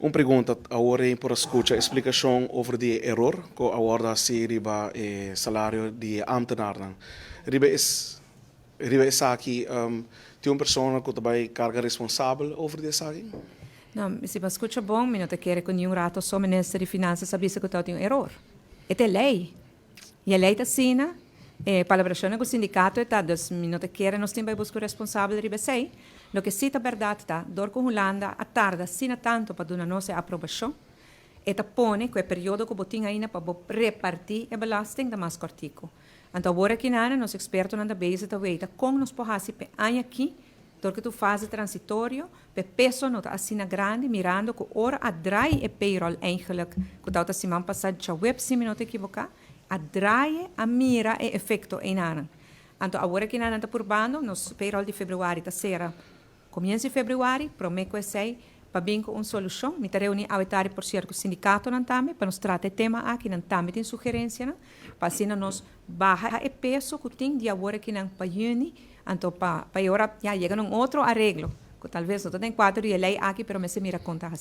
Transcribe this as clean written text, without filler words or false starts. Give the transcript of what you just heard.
Un pregunta, awor por skucha eksplikashon over di eror ku awor a hasi riba salario di ambtenaar. Riba esaki, tin un persona ku tambe karga responsabel over di esaki? No, si bo skucha bon, mi no ta kere ku ningun ratu so minister di Finansa a bisa ku tin un eror. E ta lei. E lei ta asina, palabrashon ku sindikato ta, dus mi no ta kere nos tin bai buska responsabel riba esei. Loke si ta berdat ta, dor ku Hulanda a tarda asina tantu pa duna nos aprobashon, e ta pone ku e periodo ku bo tin ainda pa repartí e belasting ta mas kòrtiku. Anto awor aki nana, nos ekspertonan ta bezig ta weta kon nos por hasi pe aña aki, dor ku ta fase transitorio, e peso no ta asina grandi, mirando ku ora a draai e payroll eigenlijk, ku ta siman pasá djaweps, si mi no ta ekivoká, a draai a mira e efekto einan. Anto awor aki nana ta purbando, nos payroll di febrüari ta sera komienso di febrüari, promé ku esei, pa bin ku un solushon. Mi ta reuní awe tardi, por sierto, sindikatonan tambe, pa nos trata e tema aki, nan tambe tin sugerensianan, pa asina nos baha e peso ku tin di awor aki nan pa yüni, anto pa ora ya yega un otro areglo, ku talbes no ta den kuadro di lei aki, pero mester mira kon ta.